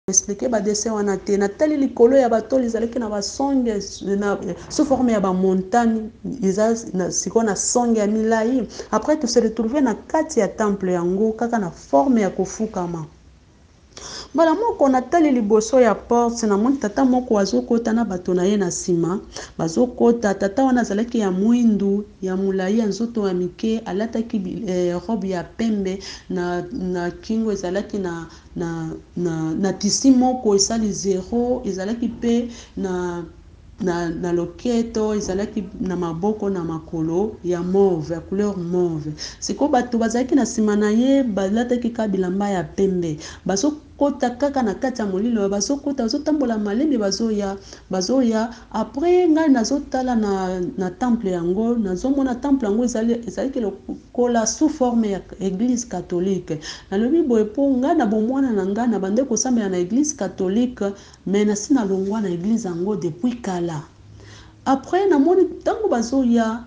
Expliquer ba dessin wana te. Natali likolo ya batole, ezalaki na basonge na sous forme ya bamontagne, eza sikoyo na songe ya milai. Après to se retrouver na kati ya temple yango kaka na forme ya kofukama. Mbala moko natali liboso ya porte, namoni tata moko azokota na bato na ye na nsima bazokota. Tata wana azalaki ya mwindu, ya molai, ya nzoto ya mike, alataki robe ya pembe, na kingo ezalaki na tisi moko esali zero, ezalaki mpe na loketo, ezalaki na maboko na makolo ya mauve, ya couleur mauve. Sikoyo bato bazalaki na nsima na ye balataki kaka bilamba ya pembe, bazokota kaka na kati ya molilo, bazokota, bazotambola malembe, bazoya, bazoya. Après ngai nazotala na temple yango, nazomona temple yango ezalaki lokola sous forme ya église catholique. Nalobi boye mpo ngai na bomwana na ngai na bande kosambela na église catholique, mais nasi nalongwa na église yango depuis kala. Après namoni ntango bazoya,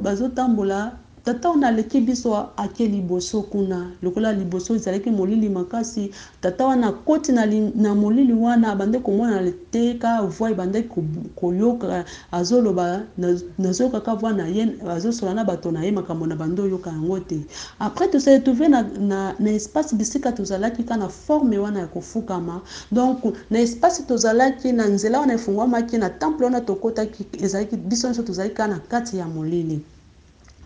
bazotambola, tata wana aleki biso, ake liboso kuna. Lokola liboso ezalaki molili makasi, tata wana akoti na molili wana, abande komona te, ka voix ebandaki koyoka azoloba, nazokaka voix na ye azosola na bato na ye, makambo na bando oyoka yango te. Après to se retrouve na espace bisika tozalaki ka na forme wana ya kofukama. Donc na espace tozalaki na nzela wana efungwamaki na temple wana tokotaki, ezalaki biso nyonso tozalaki kaka na kati ya molili.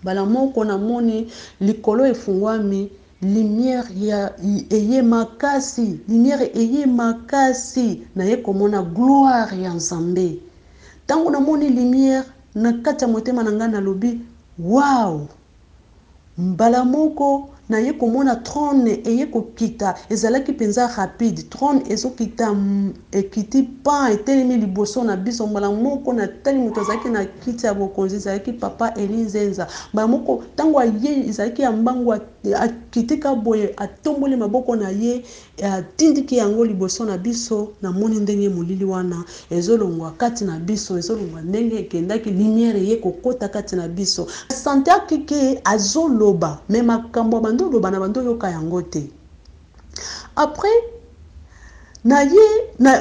Mbala moko namoni likolo efungwami, lumière ya eye makasi, lumière eye makasi, naye komona gloire ya Nzambe. Ntango namoni lumière na kati ya motema na ngai, nalobi wow. Mbala moko naye komona trône eye kokita, ezalaki mpenza rapide. Trône ezokita, ekiti pan, etelemi liboso na biso. Mbala moko natali moto azalaki na kiti ya bokonzi, ezalaki papa Eli Nzenza. Mbala moko ntango aye, ezalaki ya mbangu, akitika boye, atomboli maboko na ye, atindiki yango liboso na biso. Namoni ndenge molili wana ezolongwa kati na biso, ezolongwa ndenge ekendaki, lumière eye kokota kati na biso. Sante akeke azoloba, me makambo ya bando oloba na bando oyoka yango te. Après na ye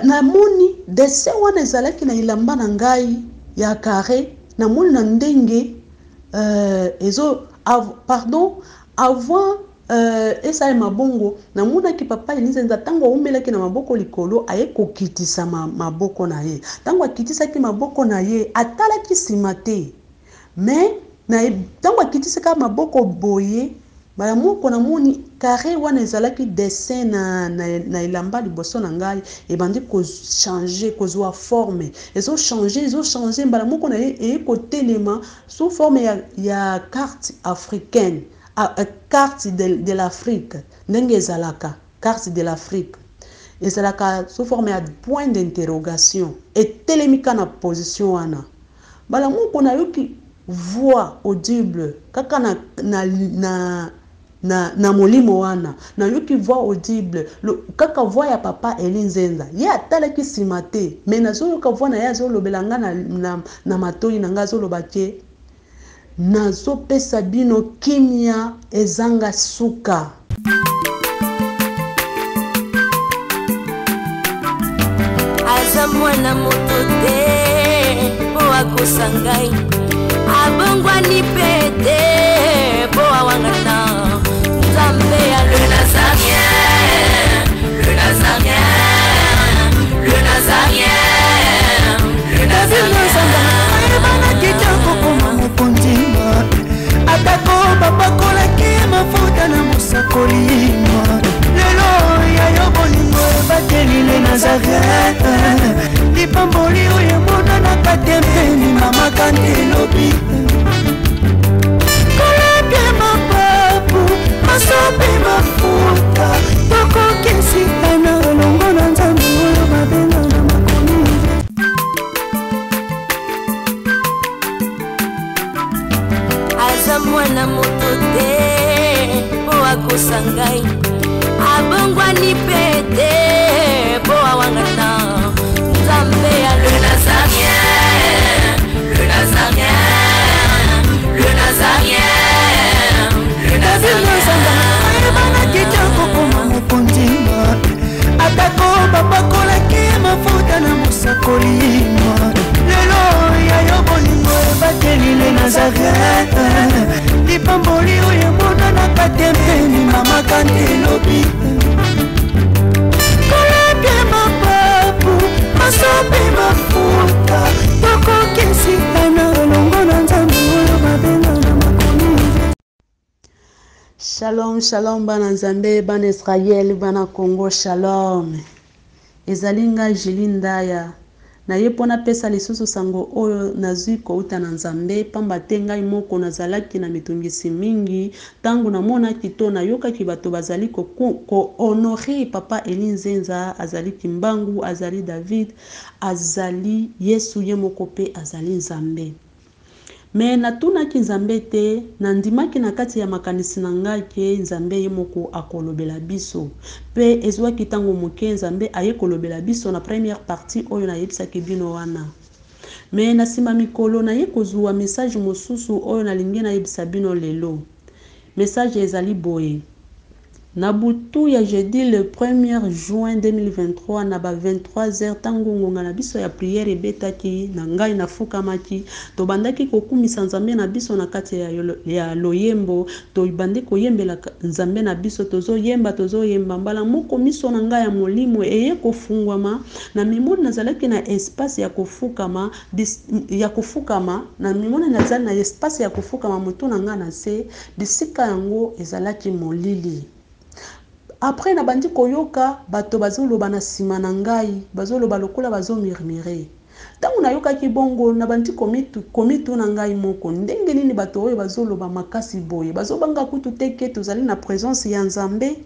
namoni dessin wana ezalaki na elamba na ngai ya carré, namoni na ndenge ezo pardon, avant esalema bongo, namonaki papa Eli Nzenza ntango awumelaki na maboko likolo, aye kokitisa maboko na ye. Ntango akitisaki maboko na ye, atalaki nsima te, mais ntango akitisaka maboko boye, mbala moko namoni carré wana ezalaki dessin na elamba liboso na ngai ebandi kochanger, kozwa forme, ezochange, ezochange. Mbala moko na ye eye kotelema sous forme ya carte africaine, carte de l'Afrique, ndenge ezalaka carte de l'Afrique, ezalaka sous forme ya point d'interrogation, etelemi ka na position wana. Mbala moko nayoki voix audible kaka na molimo wana, nayoki voix audible kaka voix ya papa Eli Nzenza. Ye atalaki nsima te, mais nazoyoka voix na ye azolobela nga na matoi na nga, azoloba ke nazopesa bino kimia ezanga suka. Aza mwana moto te po akosa ngai, abongwani pe te po awangana Nzambe ya Le Nazarien, le Nazarien, le Nazarien, le Nazarien. Ayebanaki te kokoma mokonzi, atako bapakolaki mafuta na mosakoli. Lelo ya yo bolingo ebateli le Nazaret, lipamboli oyo emonanaka te mpeni mama kante elobi kolapie mapapu masopi mafuta. Bapakolaki mafuta na mosakoli, lelo ya yo bolingo ebateli le Nazaret. Lipamboli oyo emonanaka te mpeni mama kante elobi kolapie mapapu masopi mafuta, tokokesitana elongo na Nzambe oyo babenga na makomi. Shalom, shalom bana Nzambe, bana Israel, bana Congo, shalom. Ezali ngai Julie Ndaya. Naye mpo napesa lisusu sango oyo nazwi kouta na Nzambe, pamba te ngai moko nazalaki na mitungisi mingi ntango namonaki to nayokaki bato bazali kohonorer Papa Eli Nzenza, azali Kimbangu, azali David, azali Yesu ye moko mpe azali Nzambe. Me natunaki Nzambe te, nandimaki na kati ya makanisi na ngai ke Nzambe ye moko akolobela biso. Mpe ezwaki ntango moke, Nzambe aye kolobela biso na première partie oyo nayebisaki bino wana. Me na nsima mikolo naye kozwa message mosusu oyo nalingi nayebisa bino lelo. Message ezali boye. Na butu ya jeudi le 1er juin 2023 na ba 23h, ntango ngonga na biso ya prière ebetaki, na ngai nafukamaki, tobandaki kokumisa Nzambe na biso na kati ya loyembo, tobandi koyembela Nzambe na biso, tozoyemba, tozoyemba, mbala moko miso na ngai ya molimo eye kofungwama. Na mimoni nazalaki na espace ya kofukama, ya kofukama, na mimoni nazali na espace ya kofukama, motu na ngai na se, bisika yango ezalaki molili. Après nabandi koyoka bato bazoloba na nsima na ngai, bazoloba lokola bazomurmurer. Ntango nayokaki bongo, nabandi komituna ngai moko: ndenge nini bato oyo bazoloba makasi boye, bazobanga kutu te ke tozali na présence ya Nzambe?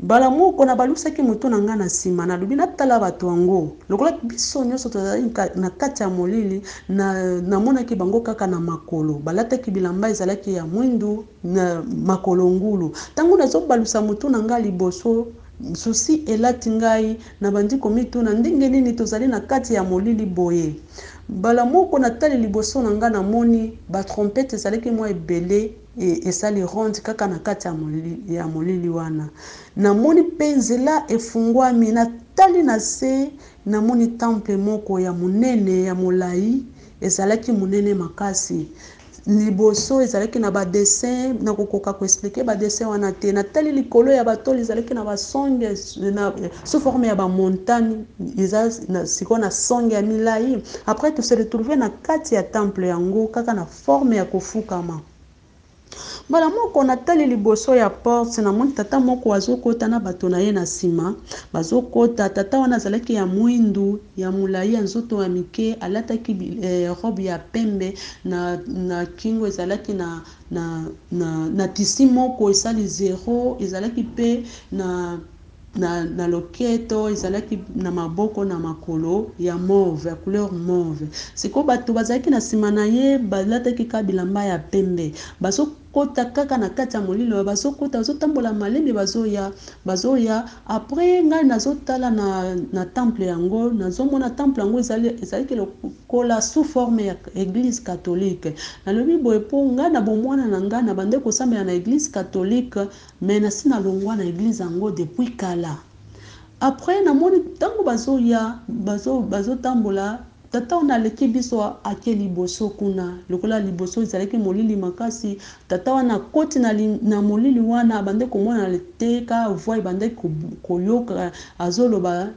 Mbala moko nabalusaki motu na ngai na nsima, nalobi natala bato yango. Lokola biso nyonso tozali na kati ya molili, namonaki bango kaka na makolo, balataki bilamba ezalaki ya mwindu na makolo ngulu. Ntango nazobalusa motu na ngai liboso, susi elati ngai, nabandi komituna ndenge nini tozali na kati ya molili boye. Mbala moko natali liboso na ngai, namoni batrompete ezalaki mwa ebele, esali ronde kaka na kati ya molili wana. Namoni mpe nzela efungwami, natali na se, namoni temple moko ya monene, ya molai, ezalaki monene makasi. Liboso ezalaki na badessin, nakokoka koexpliquer badessin wana te. Natali likolo ya batole, ezalaki na basonge na sous forme ya bamontagne, eza sikoyo na songe ya milai. Après tose retrouve na kati ya temple yango kaka na forme ya kofukama. Mbala moko natali liboso ya porte, namoni tata moko azokota na bato na ye na nsima, bazokota. Tata wana azalaki ya mwindu, ya molai, ya nzoto ya mike, alataki robe ya pembe, na kingo ezalaki na tissu moko esali zero, ezalaki mpe na loketo, ezalaki na maboko na makolo ya mauve, ya couleur mauve. Sikoyo bato bazalaki na nsima na ye balataki kaka bilamba ya pembe, bazokota kaka na kati ya molilo, bazokota, bazotambola malembe, bazoya, bazoya. Après ngai nazotala na temple yango, nazomona temple yango ezalaki lokola sous forme ya église catholique. Nalobi boye mpo ngai na bomwana na ngai nabande kosambela na église catholique, mais nasi nalongwa na église yango depuis kala. Après namoni ntango bazoya, bazotambola, tata wana aleki biso, ake liboso kuna. Lokola liboso ezalaki molili makasi, tata wana akoti na molili wana, abande komona te, ka voix ebandaki koyoka azoloba,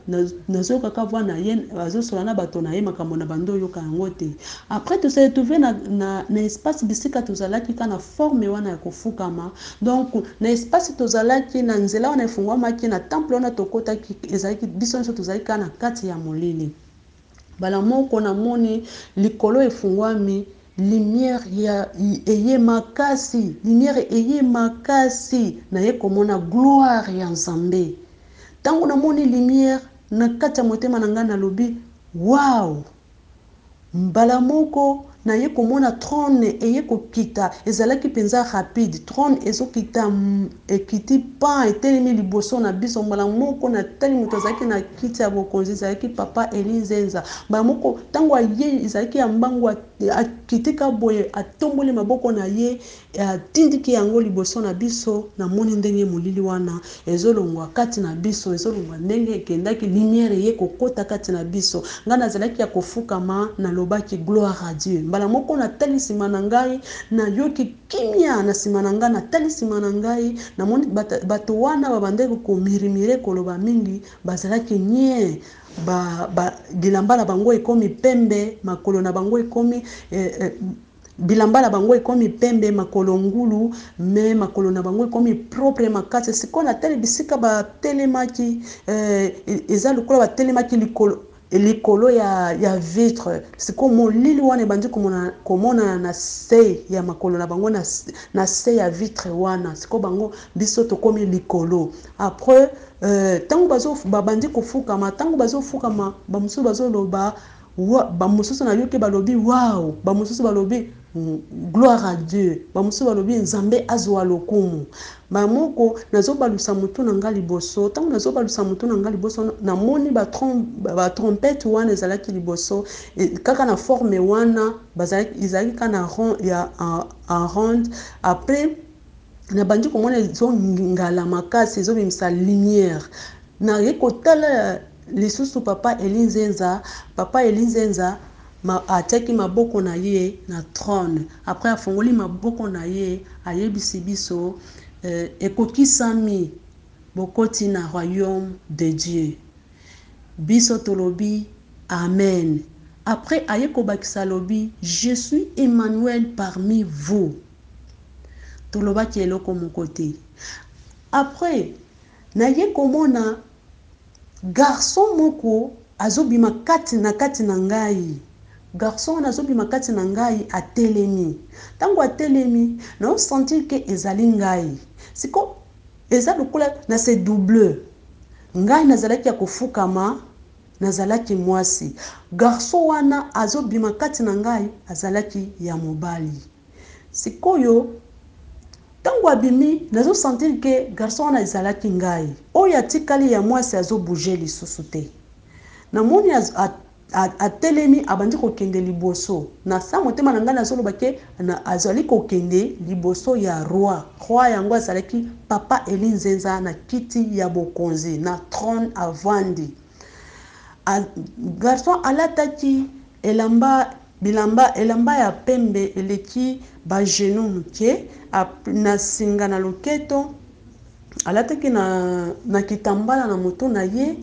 nazoyoka ka voix na ye, azosola na bato na ye, makambo na bando oyoka yango te. Après tose retrouve na espace bisika tozalaki ka na forme wana ya kofukama. Donc na espace tozalaki, na nzela wana efungwamaki na temple wana tokotaki, ezalaki biso nyonso tozalaki kaka na kati ya molili. Mbala moko namoni likolo efungwami, lumière ya eye makasi, lumière eye makasi, naye komona gloire ya Nzambe. Ntango namoni lumière, na kati ya motema na ngai nalobi: "Wow!" Mbala moko naye komona trône eye kokita, ezalaki mpenza rapide. Trône ezokita, ekiti pan, etelemi liboso na biso. Mbala moko natali moto azalaki na kiti ya bokonzi, ezalaki Papa Eli Nzenza. Mbala moko ntango aye, ezalaki ya mbangu. akitika boye, atomboli maboko na ye, atindiki yango liboso na biso. Namoni ndenge molili wana ezolongwa kati na biso, ezolongwa ndenge ekendaki, lumière eye kokota kati na biso. Ngai nazalaki ya kofukama, nalobaki gloire à Dieu. Mbala moko natali nsima na ngai, nayoki kimia na nsima na ngai. Natali nsima na ngai, namoni bato wana babandaki komirimire, koloba mingi, bazalaki nie. Bilamba na bango ekomi pembe, makolo na bango ekomi bilamba na bango ekomi pembe, makolo ngulu, me makolo na bango ekomi propre makasi. Sikoyo natali bisika batelemaki, eza lokola batelemaki likolo ya vitre. Sikoyo molili wana ebandi komonana na se ya makolo na bango, na se ya vitre wana. Sikoyo bango, biso tokomi likolo. Après, ntango babandi kofukama, ntango bazofukama, bamosusu bazoloba, bamosusu nayoki balobi wow, bamosusu balobi gloire à Dieu, bamosusu balobi Nzambe azwa lokumu. Bamoko nazobalusa motu na nga liboso. Ntango nazobalusa motu na nga liboso, namoni batrompete wana ezalaki liboso, kaka na forme wana, ezalaki kaka na rond ya en ronde. Après, nabandi komona ezongala makasi, ezobimisa lumière. Naye kotala lisusu papa Eli Nzenza. Papa Eli Nzenza atiaki maboko na ye na trône. Après, afongoli maboko na ye, ayebisi biso ekokisami, bokoti na royaume de Dieu. Biso tolobi amen. Après, aye kobakisa, alobi: "Je suis Emmanuel parmi vous." Tolobaki eloko moko te. Après, naye komona garçon moko azobima kati na ngai. Garçon wana azobima kati na ngai, atelemi. Ntango atelemi, naosentir ke ezali ngai. Siko eza lokola na se double. Ngai nazalaki ya kofukama, nazalaki mwasi. Garçon wana azobima kati na ngai azalaki ya mobali. Sikoyo ntango abimi, nazosentir ke garçon wana ezalaki ngai. Oyo atikali ya mwasi azobouge lisusu te. Namoni atelemi, abandi kokende liboso. Na sa motema na ngai nazoloba ke azali kokende liboso ya roi. Roi yango azalaki papa Eli Nzenza na kiti ya bokonzi, na trône avandi. Garçon alataki elamba, bilamba, elamba ya pembe eleki bagenou moke, na singa na loketo. Alataki na kitambala na moto na ye.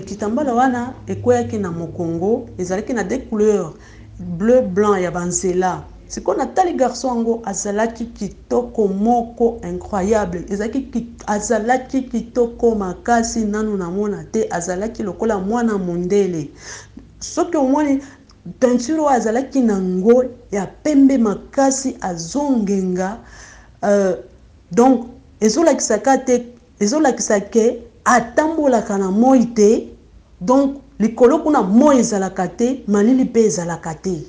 Kitambala wana ekweyaki na mokongo, ezalaki na deux couleurs, bleu, blanc, ya banzela. Sikoyo natali garçon yango, azalaki kitoko moko incroyable. Ezalaki, azalaki kitoko makasi, nanu namona te. Azalaki lokola mwana mondele. Soki omoni teinture oyo azalaki nango ya pembe makasi, azongenga. Donc ezolakisaka te, ezolakisa ke atambolaka na moi te. Donc likolo kuna moi ezalaka te, malili mpe ezalaka te.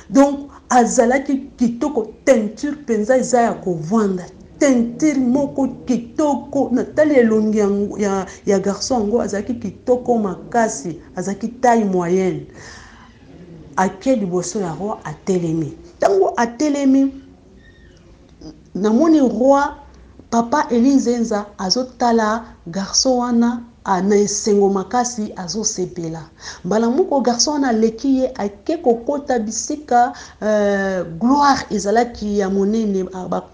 Donc azalaki kitoko, teinture mpenza eza ya kovanda, teinture moko kitoko. Natali elongi ya garçon yango, azalaki kitoko makasi, azalaki taille moyenne. Ake liboso ya roi, atelemi. Ntango atelemi, namoni roi papa Eli Nzenza azotala garçon wana na esengo makasi, azosepela. Mbala moko garçon wana aleki ye, ake kokota bisika gloire ezalaki ya monene.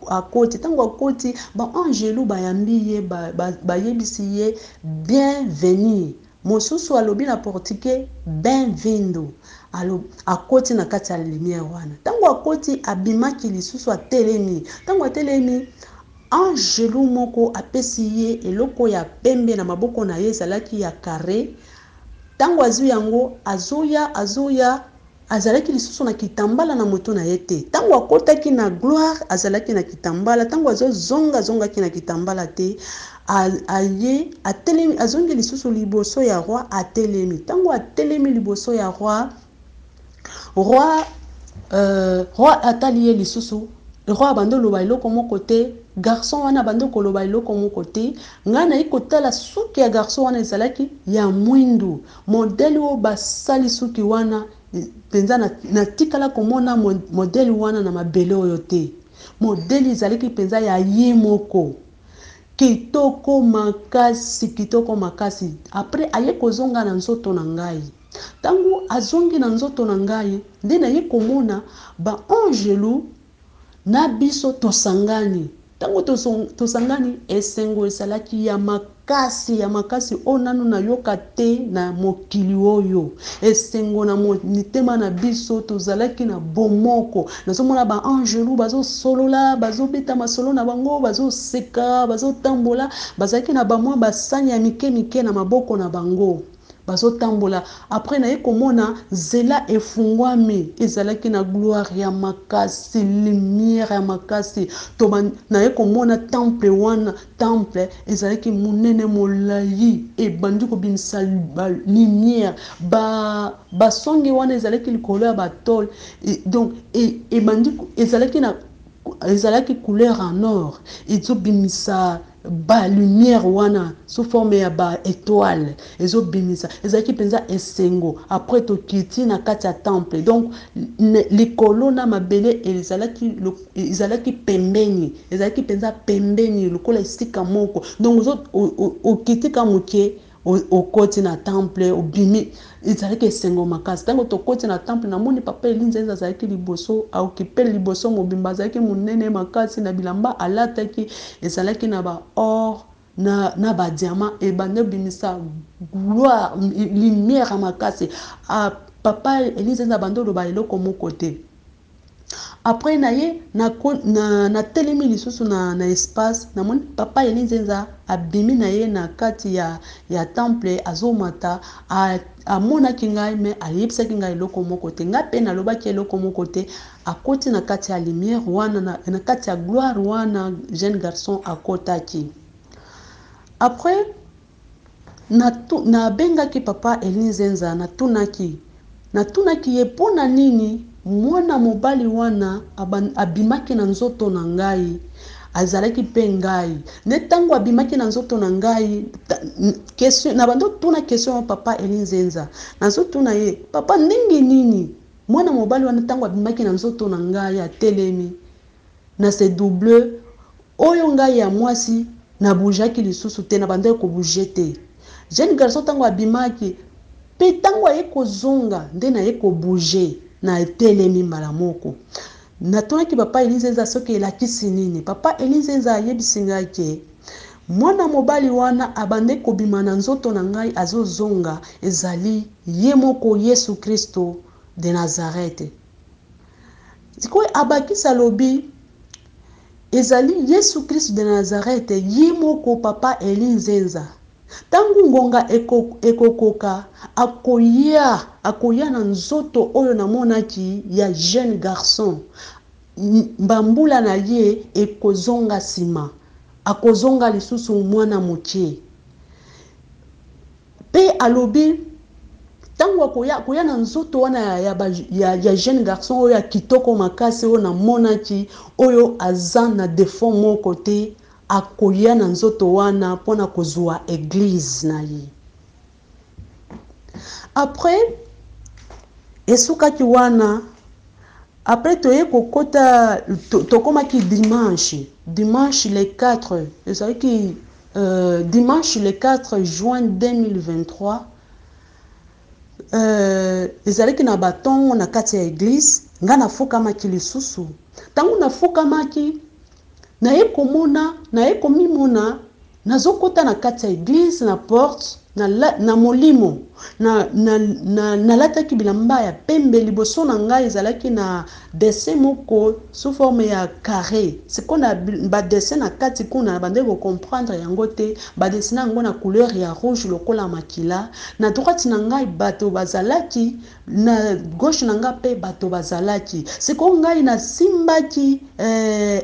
Akoti. Ntango akoti, baangelu bayambi ye, bayebisi ye bienvenue. Mosusu alobi na portugais bem-vindo. Akoti na kati ya lumière wana. Ntango akoti, abimaki lisusu, atelemi. Ntango atelemi, angelu moko apesi ye eloko ya pembe na maboko na ye, ezalaki ya carré. Ntango azwi yango, azoya, azoya. Azalaki lisusu na kitambala na moto na ye te. Ntango akotaki na gloire, azalaki na kitambala. Ntango azozonga, azongaki na kitambala te. Aye, atelemi, azongi lisusu liboso ya roi, atelemi. Ntango atelemi liboso ya roi, roi atali ye lisusu. Roi abandi oloba eloko moko te. Garçon wana abandi koloba eloko moko te. Ngai nayi kotala suki ya garçon wana, ezalaki ya mwindu. Modèle oyo basali suki wana mpenza natikala komona modele wana na mabele oyo te. Modele ezalaki mpenza ya ye moko. Kitoko makasi, kitoko makasi. Après aye kozonga na nzoto na ngai. Ntango azongi na nzoto na ngai, nde naye komona ba angelu na biso tosangani. Ntango tosangani, esengo ezalaki ya makasi, ya makasi oyo nanu nayoka te na mokili oyo. Esengo na mitema na biso, tozalaki na bomoko. Nazomona ba angelu bazosolola, bazobeta masolo na bango, bazoseka, bazotambola. Bazalaki na bamwa basani ya mike mike na maboko na bango, bazotambola. Après naye komona nzela efungwami, ezalaki na gloire ya makasi, lumière ya makasi. Naye komona temple wana, temple ezalaki monene, molai, ebandi kobimisa lumière. Basonge wana ezalaki likolo ya batole, donc ebandi ezalaki na ezalaki couleur en or, ezobimisa ba lumière wana sous forme ya ba étoile, ezobimisa. Ezalaki mpenza esengo. Après tokiti na kati ya temple, donc likolo na mabele ezalaki pembeni, ezalaki mpenza pembeni lokola esika moko. Donc okiti ka moke, okoti na temple, obimi. Ezalaki esengo makasi. Ntango tokoti na temple, namoni papa Eli Nzenza azalaki liboso, aokipe liboso mobimba. Azalaki monene makasi na bilamba alataki, ezalaki na ba or na ba diamant, ebandi obimisa gloire, lumière ya makasi. Papa Eli Nzenza bandi oloba eloko moko te. Après na ye natelemi lisusu na espace, namoni papa Eli Nzenza abimi na ye na kati ya temple, azomata. Amonaki ngai, me ayebisaki ngai eloko moko te. Ngai mpe nalobaki eloko moko te. Akoti na kati ya lumière wana, na kati ya gloire wana, jeune garçon akotaki. Après nabengaki papa Eli Nzenza, natunaki ye mpona nini mwana mobali wana abimaki na nzoto na ngai, azalaki mpe ngai nde. Ntango abimaki na nzoto na ngai, question na bando tuna, question papa Eli Nzenza, nazotuna ye: "Papa, ndenge nini mwana mobali wana, ntango abimaki na nzoto na ngai, atelemi na se double oyo ngai ya mwasi nabougeaki lisusu te, na bandaki kobouger te? Jeune garçon, ntango abimaki mpe ntango aye kozonga, nde naye kobouger, na etelemi mbala moko." Natunaki papa Eli Nzenza soki elakisi nini. Papa Eli Nzenza ayebisi ngai ke mwana mobali wana abande kobima na nzoto na ngai, azozonga, ezali ye moko Yesu Kristo de Nazareth. Sikoyo abakisi, alobi ezali Yesu Kristo de Nazareth ye moko. Papa Eli Nzenza, ntango ngonga ekokoka, akoya na nzoto oyo namonaki ya jeune garçon. Bambula na ye ekozonga nsima, akozonga lisusu mwana moke. Mpe alobi ntango akoya na nzoto wana ya jeune garçon oyo ya kitoko makasi, oyo namonaki, oyo aza na défaut moko te, akoya na nzoto wana mpona kozwa église na ye. Après esukaki wana. Après toye kokota, tokomaki dimanche le 4, ezalaki dimanche le 4 juin 2023. Ezalaki na batongo na kati ya église. Ngai nafukamaki lisusu. Ntango nafukamaki, naye komona, naye komimona nazokota na kati ya église na porte na molimo. Nalataki bilamba ya pembe. Liboso na ngai ezalaki na dessin moko sous forme ya carré. Sikoyo na badessin na kati kuna, bandeki kocomprendre yango te. Badessiner yango na couleur ya rouge lokola makila. Na droite na ngai bato bazalaki, na gauche na ngai mpe bato bazalaki. Sikoyo ngai nasimbaki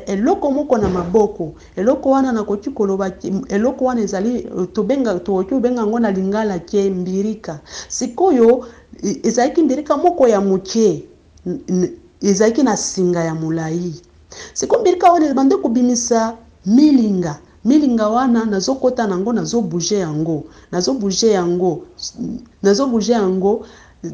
eloko moko na maboko. Eloko wana, nakoki koloba eloko wana ezali tobenga, tokoki kobenga yango na lingala ke mbirika. Sikoyo ezalaki mbirika moko ya moke, ezalaki na singa ya molai. Sikoyo mbirika wana ebandi kobimisa milinga. Milinga wana nazokɔta nango, nazobouger yango, nazobouger yango, nazobouger yango.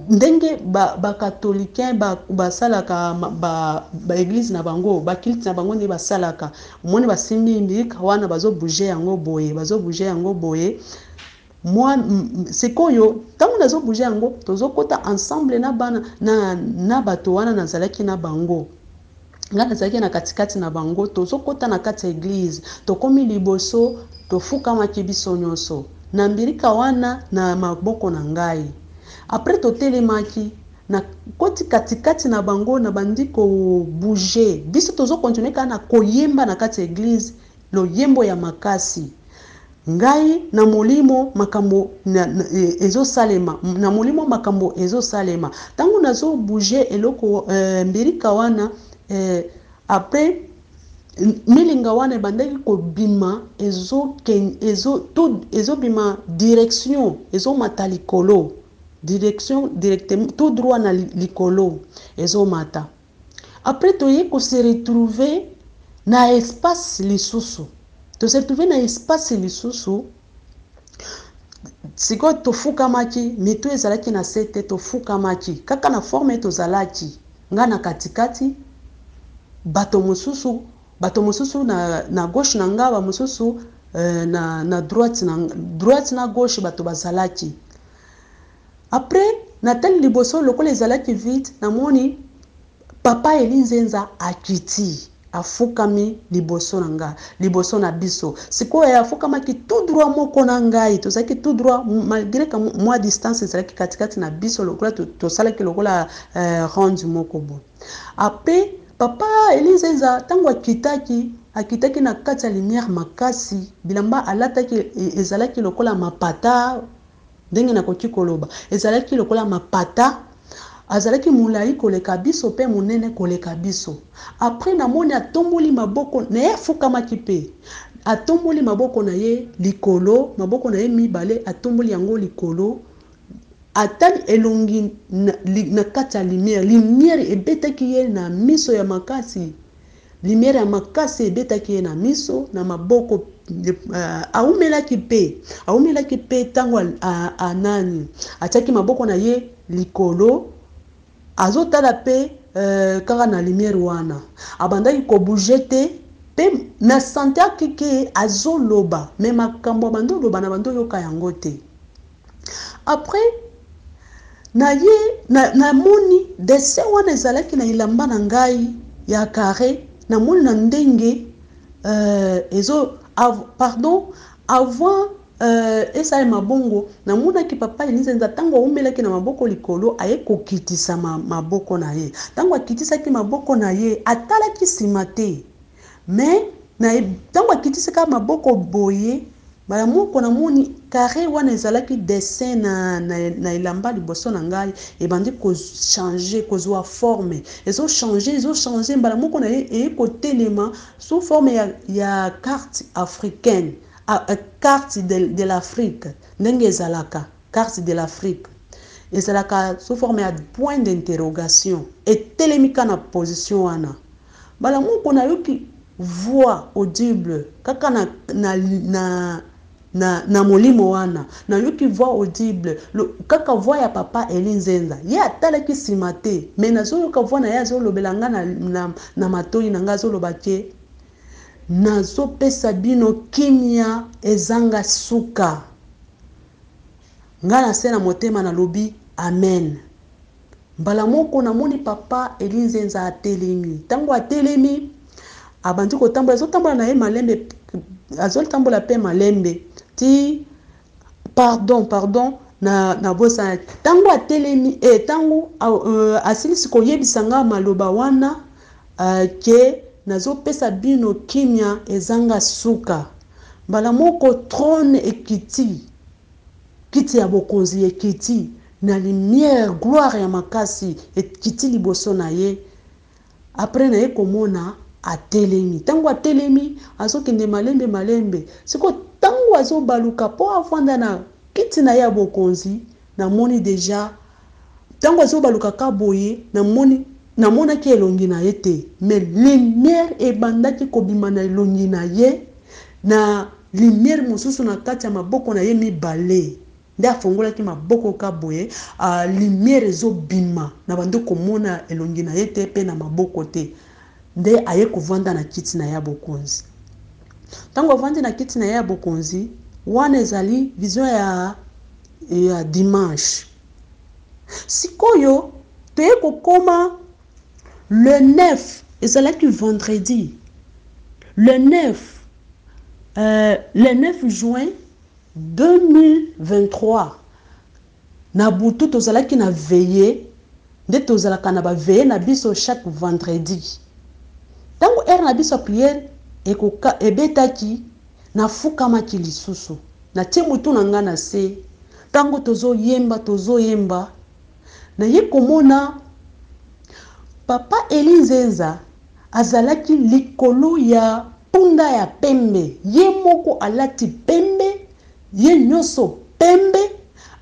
Ndenge ba ba catholicain ba basalaka ba ba eglise na bango, ba culte na bango nde basalaka. Omoni basimbi mbilika wana bazo bouger yango boye, bazo bouger yango boye. Moi sikoyo ntango nazo bouger yango, tozokota ensemble na bana na na bato wana nazalaki na bango. Nga nazalaki na katikati na bango, tozokota na kati ya eglise. Tokomi liboso, tofukamaki biso nyonso. Na mbilika wana na maboko na ngai. Après totelemaki, na koti katikati na bango, na bandi ko bouger. Biso tozo continuer kaka na koyemba na kati ya eglise, loyembo ya makasi. Ngai na molimo makambo ezosalema, na molimo makambo ezosalema. Tango nazo bouger eloko mbilika wana, après milinga wana ebandaki kobima, ezobima direction ezomata likolo, direction directement tout droit na likolo ezomata. Après toye ko se retrouver na espace lisusu, to se retrouver na espace lisusu. Sikoyo tofukamaki, mitu ezalaki na se te, tofukamaki kaka na forme tozalaki, nga na katikati, bato mosusu na gauche na nga, bamosusu na droite, na droite na gauche bato bazalaki. Après natali liboso, lokola ezalaki vide, namoni papa Eli Nzenza akiti, afukami liboso na nga, liboso na biso. Sikoyo afukamaki tout droit moko na ngai, tozalaki tout droit malgré ka mwa distance ezalaki katikati na biso, lokola tosalaki lokola ronde moko boye. Après papa Eli Nzenza, ntango akitaki, akitaki na kati ya lumière makasi. Bilamba alataki ezalaki lokola mapata, ndenge nakoki koloba, ezalaki lokola mapata. Azalaki molai koleka biso mpe monene koleka biso. Après namoni atomboli maboko na ye, afukamaki mpe atomboli maboko na ye likolo, maboko na ye mibale atomboli yango likolo, atali elongi na kati ya lumière. Lumière ebetaki ye na miso ya makasi, lumière ya makasi ebetaki ye na miso, na maboko. Awumelaki mpe, awumelaki mpe. Ntango anani atiaki maboko na ye likolo, azotala mpe kaka na lumière wana, abandaki kobouger te. Mpe na sentaki ke azoloba, mais makambo abandi oloba na bandi oyoka yango te. Après na ye namoni dessin wana ezalaki na elamba na ngai ya carré. Namoni na ndenge ezo pardon, avant esalema bongo, namonaki papa Eli Nzenza, ntango awumelaki na maboko likolo, aye kokitisa maboko na ye. Ntango akitisaki maboko na ye, atalaki nsima te, mais ntango akitisaka maboko boye, mbala moko namoni carré wana ezalaki dessin na elamba liboso na ngai ebandi kochanger, kozwa forme, ezochanger, ezochanger. Mbala moko na ye eye kotelema sous forme ya carte africaine, a, carte de l'Afrique. Ndenge ezalaka carte de l'Afrique, ezalaka sous forme ya point d'interrogation, etelemi ka na position wana. Mbala moko nayoki voix audible kaka na molimo wana. Nayoki voix audible kaka voix ya papa Eli Nzenza. Ye atalaki nsima te, mais nazoyoka voix na ye azolobela nga na matoi na nga, azoloba ke nazopesa bino kimia ezanga suka. Nga na se na motema nalobi amen. Mbala moko namoni papa Eli Nzenza atelemi. Ntango atelemi, abandi kotambola, azotambola na ye malembe, azotambola mpe malembe ti, pardon, pardon, na nabosana. Ntango atelemi, ntango asilisi koyebisa nga maloba wana ke nazopesa bino kimia ezanga suka, mbala moko trône ekiti, kiti ya bokonzi ekiti na lumière, gloire ya makasi ekiti liboso na ye. Après na ye komona atelemi. Ntango atelemi, azokende malembe malembe. Sikoyo ntango azobaluka mpo avanda na kiti na ye ya bokonzi, namoni déjà ntango azobaluka ka boye, namoni, namonaki elongi na ye te, mais lumière ebandaki kobima na elongi na ye, na lumière mosusu na kati ya maboko na ye mibale. Nde afongolaki maboko ka boye, ah, lumière ezobima, na bandi komona elongi na ye te pe na maboko te. Nde aye kovanda na kiti na ye ya bokonzi. Tango avandi na kiti na ye ya bokonzi, wana ezali vision ya, ya dimanche. Sikoyo, toye kokoma le 9, ezalaki vendredi, le 9, euh, le 9 juin 2023 na butu tozalaki na veillee nde tozalaka na ba veillee na biso chaque vendredi tango heure na biso ya prière ekoka ebetaki nafukamaki lisusu natie mutu na nga na se tango tozo yemba tozo yemba naye komona papa Elie Nzenza azalaki likolo ya Punda ya pembe ye moko alati pembe ye nioso pembe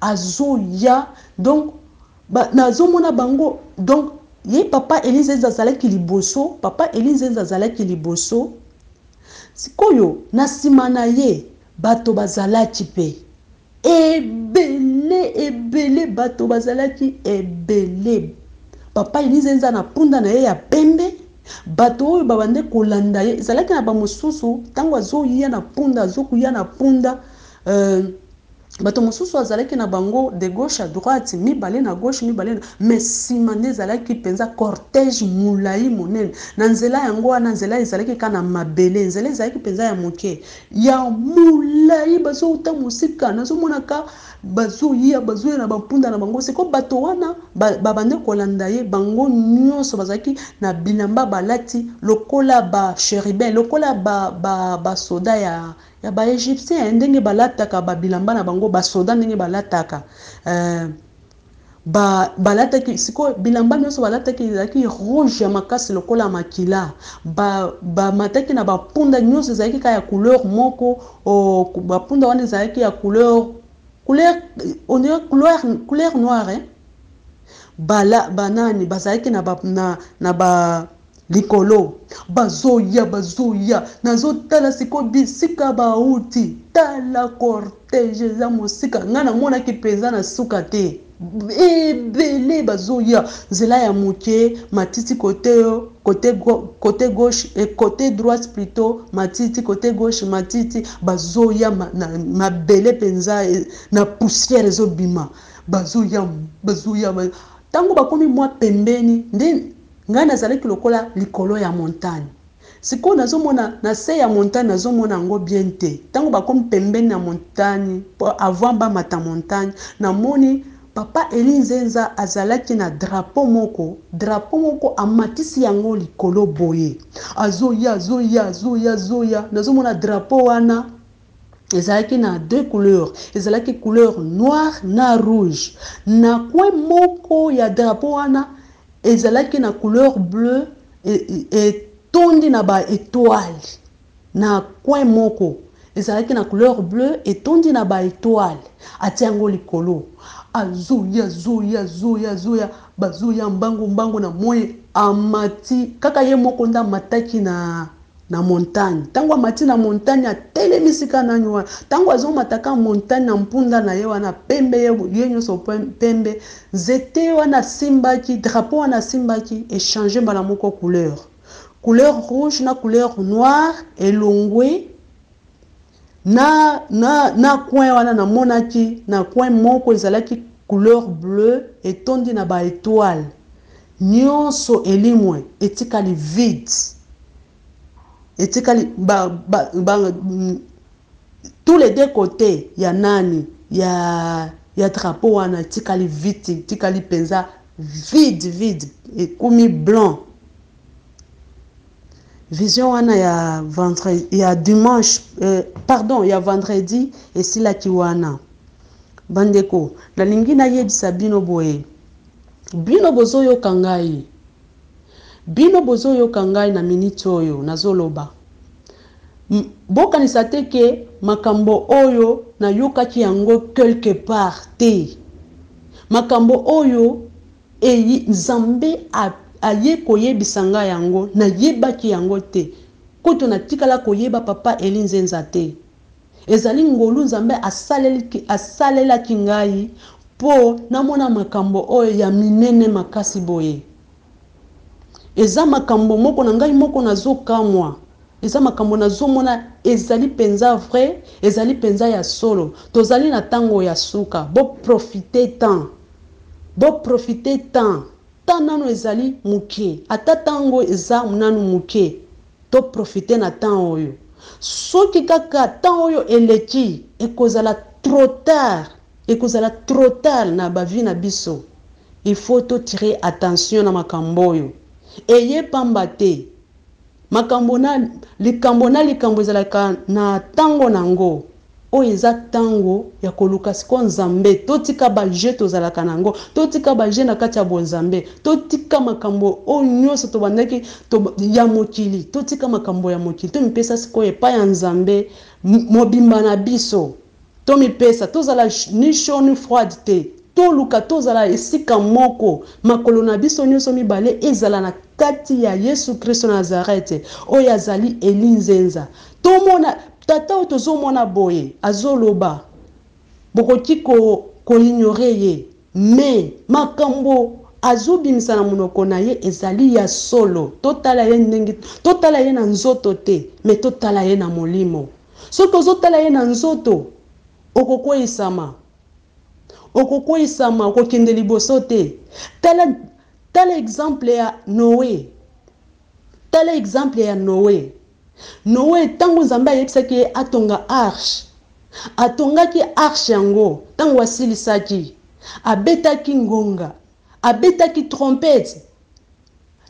azoya donc ba nazo mona bango donc ye papa Elie Nzenza azalaki liboso papa Elie Nzenza azalaki liboso sikoyo na sima na ye bato bazalaki pe Ebele ebele bato bazalaki ebele. Papa Elie Nzenza na punda na ye ya pembe, bato oyo babandaki kolanda ye, ezalaki na bamosusu ntango azoya na punda, azokuya na punda, euh, bato mosusu azalaki na bango de gauche à droite, mibale na gauche, mibale na mais sima nde ezalaki mpenza cortège molai monene. Na nzela yango wana, nzela ezalaki kaka na mabele, nzela ezalaki mpenza ya moke. Ya molayi bazowuta mosika nazomona ka bazoya bazoya na bampunda na bango siko bato wana babandi kolanda ye bango nyonso bazalaki na bilamba balati lokola ba cherubin lokola basoda ba, ba ya, ya ba egyptien ndenge balataka babilamba na bango basoda ndenge balataka euh, Ba balataki sikoyo bilamba nionso balataki ezalaki rouge ya makasi lokola makila ba bamataki na ba punda nionso ezalaki kaka ya couleur moko oh, ba punda wana ezalaki ya couleur couleur on dirait couleur couleur noire hein? bala banani bazalaki na ba na, na ba likolo bazoya bazoya nazotala sikoyo bisika bauti tala cortège eza mosika ngai namonaki mpenza na suka te ebele bazoya nzela ya moke matiti kote kote kote gauche et kote droite plutôt matiti kote gauche matiti bazoya mabele mpenza eh, na poussière ezobima bazoya bazoya ntango bakomi mwa pembeni nde Ngai nazalaki lokola likolo ya montagne. Sikoyo nazomona na se ya montagne nazomona yango bien te. Tango bakomi pembeni na montagne po avant bamata montagne namoni papa Elie Nzenza azalaki na drapeau moko, drapeau moko amatisi yango likolo boye. Azoya azoya azoya azoya nazomona drapeau wana ezalaki na deux couleurs ezalaki couleur noire na rouge na coin moko ya drapeau wana ezalaki na couleur bleu etondi na ba etoile na coin moko ezalaki na couleur bleu etondi na ba etoile atia yango likolo azoya azoya azoya azoya bazoya mbangu mbangu na moi amati kaka ye moko nde amataki na na montagne tango amati na montagne atelemi sika nani wana tango azomata ka montagne na mpunda na ye wana pembe ye, ye nyonso pembe nzete wana asimbaki drapeau wana asimbaki echange mbala moko couleur couleur rouge na couleur noire elongwe na, na, na coin wana namonaki na coin moko ezalaki couleur bleu etondi na ba etoile Nionso elimwe etikali vide etikali ba, ba, ba, tous les deux cotes ya nani ya ya drapeau wana etikali vide etikali penza vide vide ekomi blanc vision wana ya vendredi ya dimanche euh, pardon ya vendredi esilaki wana bandeko nalingi nayebisa bino boye Bino bozo yoka ngai? Bino bozo yoka ngai na minute oyo nazo loba? Bokanisa te ke makambo oyo nayokaki yango quelque part te. Makambo oyo eyi Nzambe aye koyebisa ngai yango, nayebaki yango te. Kutu natikala koyeba papa Elie Nzenza te. Ezali ngolu Nzambe asalelaki ngai mpo namona makambo oyo ya minene makasi boye. Eza makambo moko na ngai moko nazokamwa. Eza makambo nazomona ezali mpenza vrai, ezali mpenza ya solo. Tozali na ntango ya suka. Bo profiter temps. Bo profiter temps. Temps nanu ezali moke. Ata ntango eza nanu moke. To profiter na temps oyo. Soki kaka temps oyo eleki, ekozala trop tard. Ekozala trop tard na ba vie na biso. Il faut to tirer attention na makambo oyo. Eye pamba te. Makambo na likambo na likambo ezalaka na tango nango. Oyo eza tango ya koluka sikoyo Nzambe. Totika ba jeux tozalaka nango. Totika ba jeux na kati ya bonzambe. Totika makambo oyo nyonso tobandaki to, ya mokili. Totika makambo ya mokili. Tomipesa sikoyo epai ya Nzambe mobimba na biso. Tomipesa, tozala ni chaud ni froide te. Toluka tozala esika moko, makolo na biso nyonso mibale ezala na kati ya Yesu Kristo na Nazarete, oyo azali Eli Nzenza. Tomona tata oyo tozomona boye azoloba, bokoki ko ko ignorer ye, mais makambo azobimisa na monoko na ye ezali ya solo. Totala ye ndenge, totala ye na nzoto te, mais totala ye na molimo. Soki ozotala ye na nzoto, okokweisama. Okokweisama, okokende liboso te. Tala, tala exemple ya Noe. Tala exemple ya Noe. Noe, ntango Nzambe ayebisaki ye atonga arche, atongaki arche yango. Ntango asilisaki, abetaki ngonga, abetaki trompette,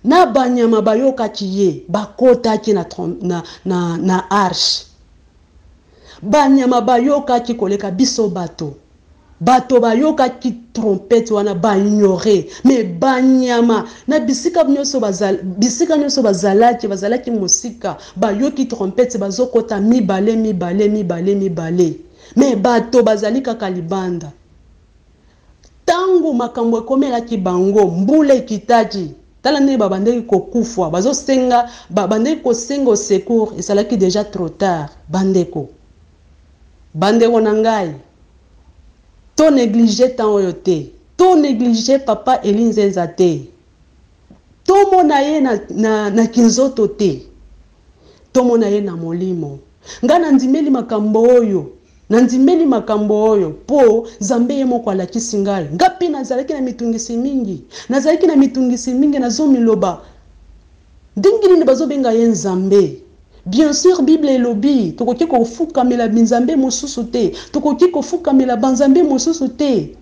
na banyama bayokaki ye, bakotaki na, na, na, na arche. Banyama bayokaki koleka biso bato. Bato bayokaki trompette wana, baignore, mais banyama na bisika nyonso bazal, bisika nyonso bazalaki, bazalaki mosika, bayoki trompette, bazokota mibale mibale mibale mibale, mais bato bazali kaka libanda. Tango makambo ekomelaki bango, mbula ekitaki, tala ndenge babandaki kokufa, bazosenga, babandaki kosenga au secours, ezalaki dejà trop tard. Bandeko, bandeko na ngai, to negliger temps oyo te, to negliger papa Elie Nzenza te, tomona ye na, na, na kinzoto te, tomona ye na molimo. Ngai nandimeli makambo oyo. Nandimeli makambo oyo mpo Nzambe ye moko alakisi ngai. Ngai mpe nazalaki na mitungisi mingi. Nazalaki na mitungisi mingi, nazomiloba, Ndenge nini bazobenga ye Nzambe? Bien sur, Bible elobi, tokoki kofukamela binzambe mosusu te. Tokoki kofukamela banzambe mosusu te.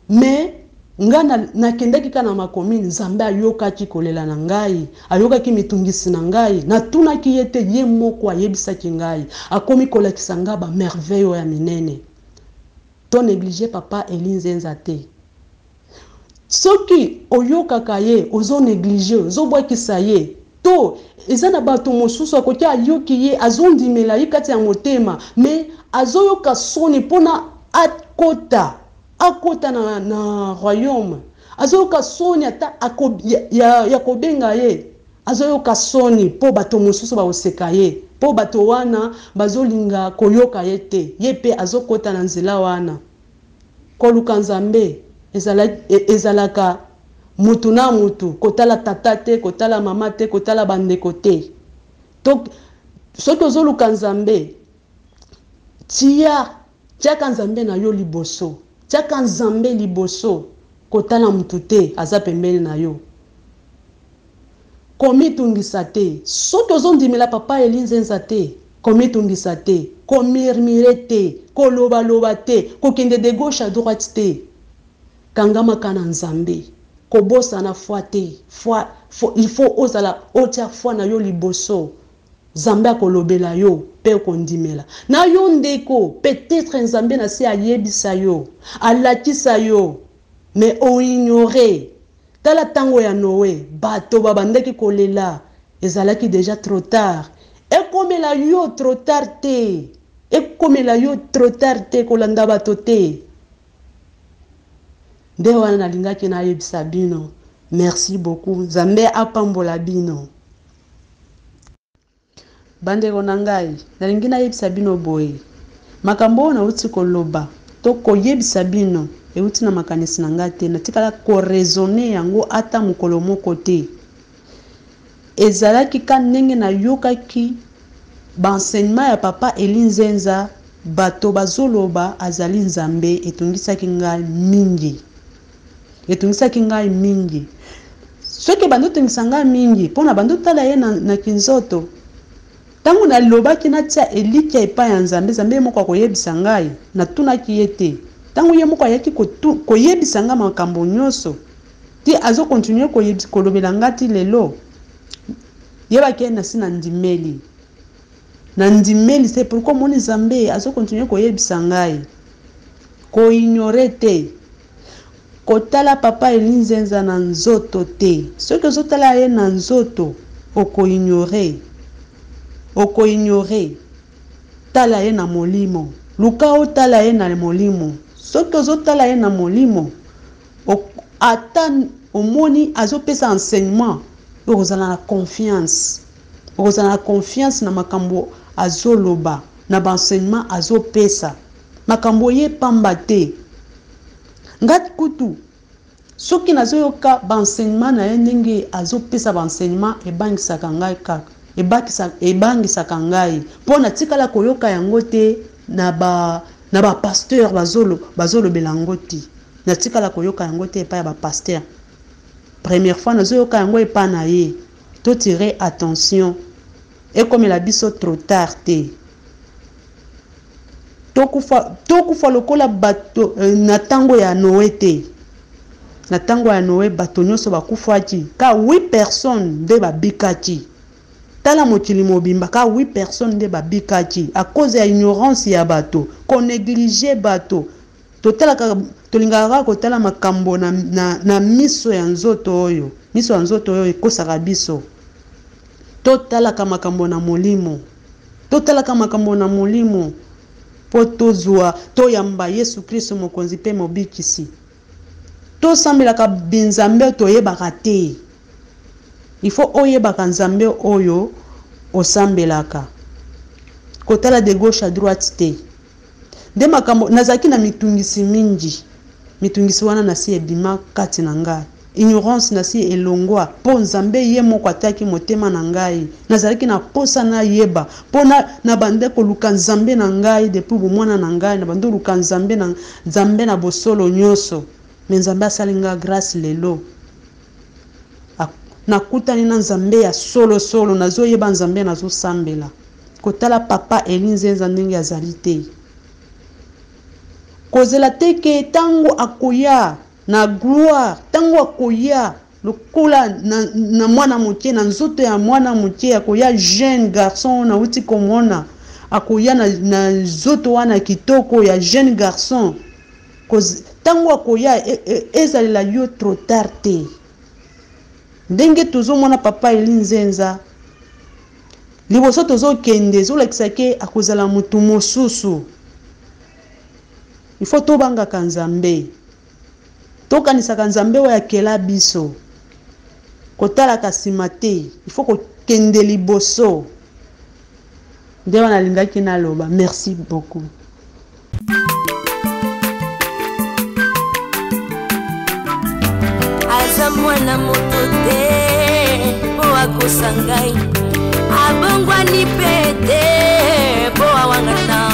Mais nga na nakendaki kaka na makomi, Nzambe ayokaki kolela na ngai, ayokaki mitungisi na ngai, natunaki ye te, ye moko ayebisaki ngai, akomi kolakisa nga ba merveille oyo ya minene. To negliger papa Elie Nzenza te. Soki oyokaka ye, ozo negliger, ozo bwakisa ye, to eza na bato mosusu akoki ayoki ye, azondimela ye kati ya motema, mais azoyoka soni pona akota akota na, na royaume, azoyoka soni ata ako, ya, ya, ya kobenga ye, azoyoka soni mpo bato mosusu bakoseka ye, mpo bato wana bazolinga koyoka ye te, ye mpe azokota na nzela wana. Koluka Nzambe ezala, ezalaka mutu na mutu, kotala tata te, kotala mama te, kotala bandeko te. To soki ozoluka Nzambe, tia tiaka Nzambe na yo liboso, tiaka Nzambe liboso, kotala mutu te aza pembeni na yo. Komitungisa te soki ozondimela papa Elie Nzenza te, komitungisa te, ko murmurer te, koloba loba te, kokende de gauche à droite te. Kangama ka na Nzambe. Kobosana foi te, foi, il faut ozala otia foi na yo liboso. Nzambe akolobela yo pe okondimela. Na yo ndeko, peut-etre Nzambe na se ayebisa yo, alakisa yo, mais o ignorer. Tala tango ya Noe, bato babandaki kolela, ezalaki dejà trop tard. Ekomela yo trop tard te, ekomela yo trop tard te, kolanda bato te. Nde wana nalingaki nayebisa bino. Merci beaucoup. Nzambe apambola bino. Bandeko na ngai, nalingi nayebisa bino boye, makambo oyo nauti koloba to koyebisa bino euti na makanisi na ngai te, natikala koraisonner yango ata mokolo moko te. Ezalaki ka ndenge nayokaki ba enseignement ya papa Elie Nzenza, bato bazoloba azali Nzambe, etungisaki ngai mingi. Etungisaki ngai mingi. Soki ebandi otungisa ngai mingi mpo na bandi otala ye na, na kinzoto. Ntango nalobaki natia elikia epai ya Nzambe, Nzambe ye moko akoyebisa ngai, natunaki ye te. Ntango ye moko ayaki kotu, koyebisa ngai makambo nyonso, ti azo continuer kolobela ngai ti lelo, yebaki ye nasi nandimeli. Nandimeli, c'est pourquoi omoni Nzambe azo continuer koyebisa ngai. Ko ignorer te. Kotala papa Elie Nzenza na nzoto te. Soki ozotala ye na nzoto, oko ignorer. Oko ignorer. Tala ye na molimo. Luka otala ye na molimo. Soki ozotala ye na molimo, ata omoni azopesa enseignement, okozala na confiance. Okozala na confiance na makambo azoloba, na ba enseignement azopesa. Makambo ye pamba te. Nga kutu soki nazoyoka ba enseignement na ye ndenge azopesa ba enseignement ebangisaka ngai kaka, ebakisa, ebangisaka ngai mpo natikala koyoka yango te na ba na ba pasteur bazolo bazolobela yango te. Natikala koyoka yango te epai ya ba pasteur. Première fois nazoyoka yango epai na ye. To tirer attention, ekomela biso trop tard te. Tokufa, tokufa lokola bato na tango ya Noe te. Na tango ya Noe bato nyonso bakufaki, ka 8 personnes nde babikaki. Tala mokili mobimba, ka 8 personnes nde babikaki à cause ya ignorance ya bato, ko negliger bato. Totalaka, tolingaka kaka kotala makambo na, na, na miso ya nzoto oyo. Miso ya nzoto oyo ekosaka biso. Totalaka makambo na molimo. Totalaka makambo na molimo mpo tozwa, toyamba Yesu Klisto Mokonzi mpe Mobikisi. Tosambelaka binzambe oyo toyebaka te. Il faut oyebaka Nzambe oyo osambelaka. Kotala de gauche à droite te. Nde makambo, nazalaki na mitungisi mingi. Mitungisi wana nasi ebima kati na ngai. Ignorance nasi elongwa mpo Nzambe ye moko atiaki motema na ngai. Nazalaki na posa nayeba mpo na nabanda koluka Nzambe na ngai depuis bomwana na ngai, nabandi koluka Nzambe na Nzambe na bosolo nyonso. Mais Nzambe asali nga grace lelo. Nakutani na Nzambe ya solo solo, nazoyeba Nzambe nazosambela. Kotala papa Elie Nzenza ndenge azali te. Kozela te ke tango akoya na gloire, tango akoya lokola na, na mwana moke, na nzoto ya mwana moke, akoya jeune garçon oyo nauti komona, akoya na, na nzoto wana kitoko ya jeune garçon. Tango akoya e, e, ezalela yo trop tard te. Ndenge tozomona papa Elie Nzenza liboso tozokende, ezolakisa ke akozala motu mosusu. Il faut tobangaka Nzambe, tokanisaka Nzambe oyo akela biso, kotalaka nsima te, il faut kokende liboso. Nde wana alingaki naloba. Merci beaucoup. Aza mwana moto te mpo akosa ngai, abongwani mpe te mpo awangana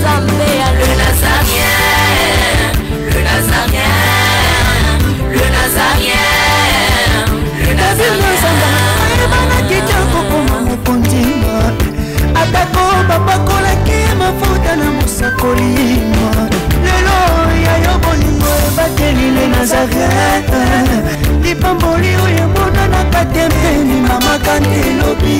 Nzambe ya Le Nazarien, le Nazarien, le Nazarien, le Nazarien. Ayebanaki te kokoma mokonzi, atako bapakolaki mafuta na mosakoli. Lelo ya yo bolingo ebateli le Nazareth, lipamboli oyo emonanaka te mpeni mama kante elobi.